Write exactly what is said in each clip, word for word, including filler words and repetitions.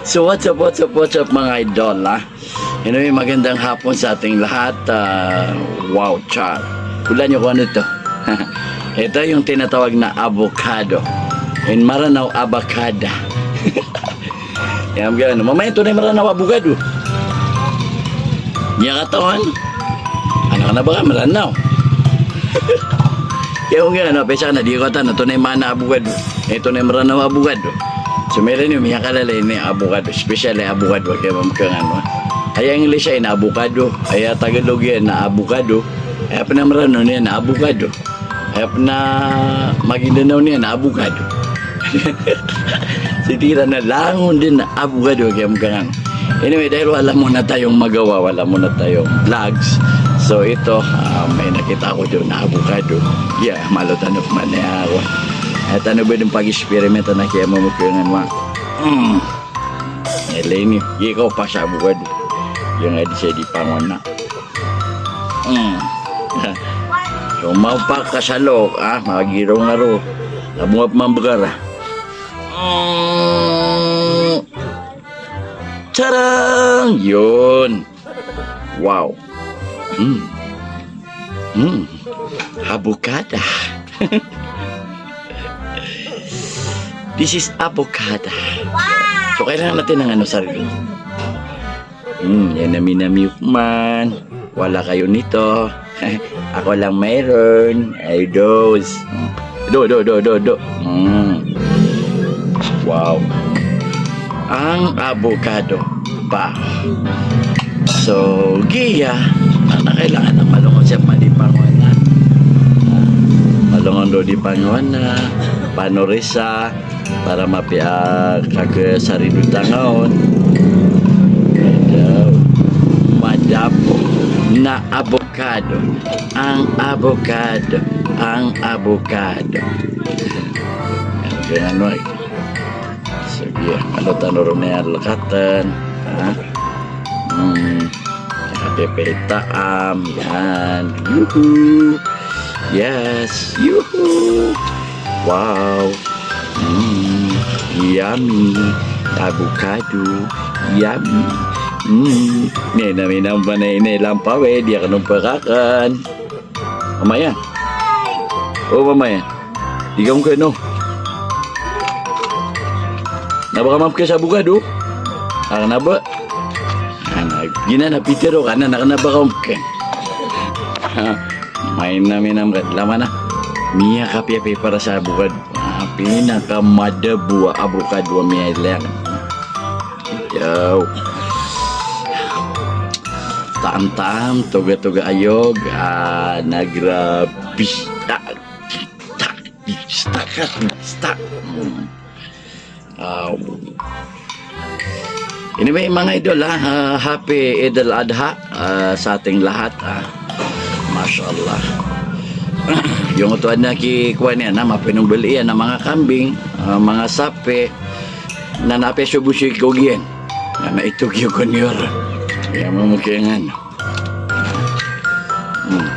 So what's up, what's up, what's up, mga idol, ah? Anyway, magandang hapon sa ating lahat. Ah, wow, char. Hulaan niyo kung ano ito. Ito yung tinatawag na avocado. In Maranao, abakada. Yan, ganun. Mamaya ito na yung Maranao, abogado. Niya katawan. Anak na ba ka, Maranao? Kaya kung gano'n, pesa na, di ko atan, ito na yung mana abogado. Ito na yung Maranao abogado. So, meron yung miyakalalay na yung abogado. Special yung abogado, kaya mamkangan mo. Aya English ay na avocado. Aya Tagalog yan na abogado. Aya pn a Maranao niyan na abogado. Aya pn a Maguindanao niyan na abogado. Sitira na langon din na abogado, kaya mamkangan. Anyway, dahil wala muna tayong magawa, wala muna tayong vlogs. So ito, ah, may nakita ko doon na avocado. Yeah, malo tano man ako. At ano ba yung pag-experiment na kaya mamukyangan mo? Mm. Eleni, ikaw pa sa avocado. Yung edi sa di pangona. Mm. So, mawpa ka sa lok, ah, magiro nga ro. Nabungap mambagara. Mm. Charang! Yun. Wow. Mm. Mm. Abokada. This is abokada. So, kailangan natin ng ano, sarili. Hmm, yan, nami-nami ko man. Wala kayo nito. Ako lang mayroon. Ay, dos. Do, do, do, do, do. Hmm. Wow. Ang abokado pa. So, giya, na kailangan na malungon siya madi panguana. Malungon do di panguana, panorisa, para mapiya kakesari do tangaon. Daw, madap na abokado. Ang abokado. Ang abokado. Ang ganyan, no? Sige, ano tano ron na yan, lakatan. Ha? Hmm. Nakapipitaam. Yan. Yuhu! Yes. Yuhu! Wow. Mm. Yummy. Avocado. Yummy. Mm. Minam-minam ba na ini lampaw eh. Di ako nung pakakan. Mamaya. O, mamaya. Di ka mungkin, no? Na baka mamke sa bukad, o. Ang naba. Ana, gina na pitero ka na, na, na baka mamke. Main na, minam ka, lama na. Miyakapiyapiya para sa bukad. Ah, pinakamadabo a abokado a miyailay. Yaw. Taam-taam, toga-toga ayog, ah, nagrabi. Tak, tak, tak, tak. Hmm. Ah, anyway, mga idol, ha, ah, happy Eid al-Adha, ah, sa ating lahat, ah. Masha Allah. Yung utuan na ki, kuwan yan, ha, mapinong balian na mga kambing, ah, mga sapi, na napesubusi ko giyan. Na naitog yung kunyor. Kaya mamukyangan. Hmm.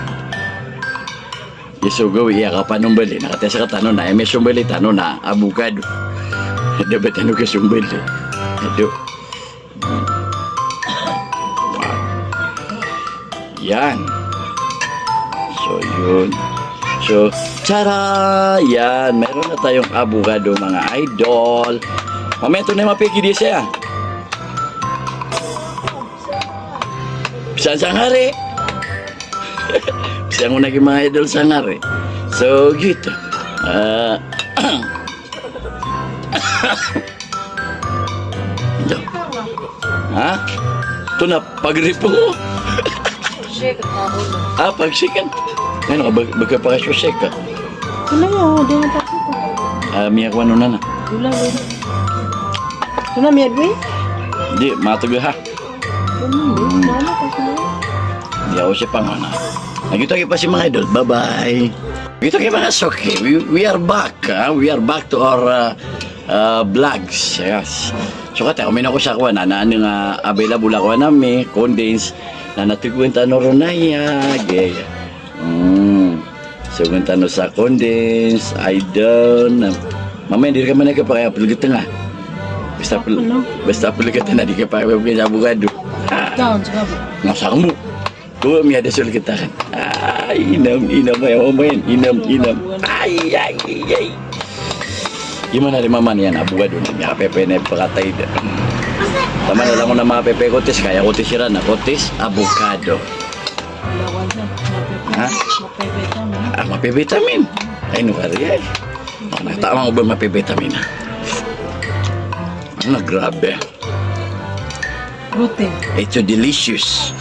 Isogo, iya ka panumbali, na kataya sa katano na, eme sumbali tano na abokado. Dapat ano ka sumbali. Ado. Yan. So, yun. So, tara! Yan. Meron na tayong abokado, mga idol. Mamaya ito na yung mapikidi siya. Saan sa ngari? Saan mo na ki mga idol sa ngari? So, gito. Ah, ito. Ha? Ito na, pagripo mo. Shake, ah, ulo. Ah, pag-shake. Ano ka, bag-, bagka pa ka shake ka? Wala nga, o, di nga pa kita. Ah, miyak wano na na. Wala, wala. Wala, miyak, wala. Di, matag ha. Ganun, di. Hmm. Wala, kasi wala. Di ako siya pangana. Nagkita kita pa si mga idol. Bye-bye. Kita kita mga suki. We, we are back, ha? We are back to our, uh, uh, vlogs. Yes. So, kata, umin ako sa kuwan, na, na, ano nga available ako, na may condense, na natagpuan tano ron na iya, gaya. Hmm. So, gun tano sa condense, idol, na, mamaya, di ka man nagkapakaya, pagkita nga. Basta pul-, basta pulekatan a di kapakay sa abogado. Down, sa kabo. Nga sa kabo. Ko miyada so leketan. Ay, inam, inam, ay, mamayan. Inam, inam. Ay, ay, ay. Iman ari mama niyan, abogado niyan. Miyapepe na pekatay da. Taman na langon a mapepe ko tis, kaya ko tis iran, ko tis abogado. Ha? Ah, mapevitamin. Ay, no kari ay. Ano, tama ko ba mapevitamin? Ano, grabe. Protein. It's so delicious.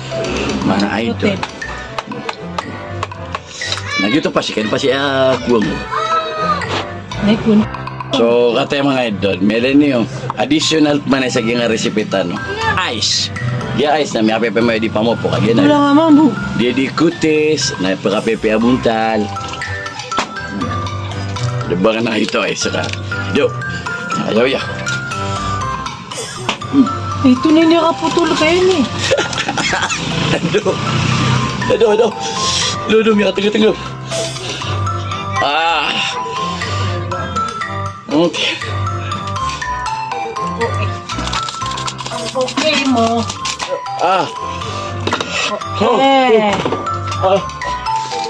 Mga idol. Protein. Na giyoto pasi, kaya pasi, ah, kuwang. Ay, kun. So, kataya mga idol, miyada niyo, additional man sa giyangkai a recipe tano. Ice. Giya ice na miyapepe man di pamopok, kagiya na. Wala nga mambo. Di, di kutis, na pekapepe a bontal. Di ba ka na ito, ice ka? Do. Ayaw, ya. Ito na niya kaputol kayo ni. Ado. Ado, ado. Ado, ado, miyakatengga-tengga. Ah. Okay. Okay mo. Ah. Eh. Ah.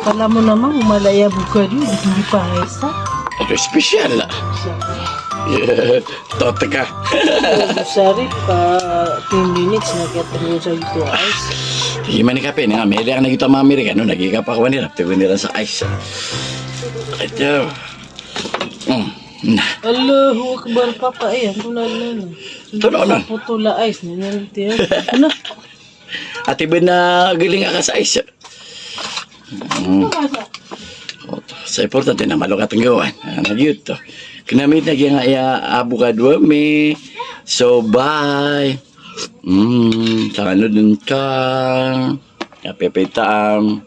Kala mo naman, umalaya buka di, di pa isa. Ito special na. Yeah. Toteka. Sari pa ten minutes na kaya terus sa ito ice. Di man kape nga, miyada na giyoto a mga Amerikano, na gikapakuan iran, tigo iran sa ice. Ito. Mm. Na. Allahu Akbar, Papa, eh, ano na, ano na. Ito na, ano? Putol a ice, niyan, tiyan. Ano? Ati ben na giling a ka sa ice. Mm. Sa importante na malo katenggawan. Ah, na giyoto. Kena mi na giyangkai a abogado ami. So, bye. Mm, tangan den ka. Kapepe taam.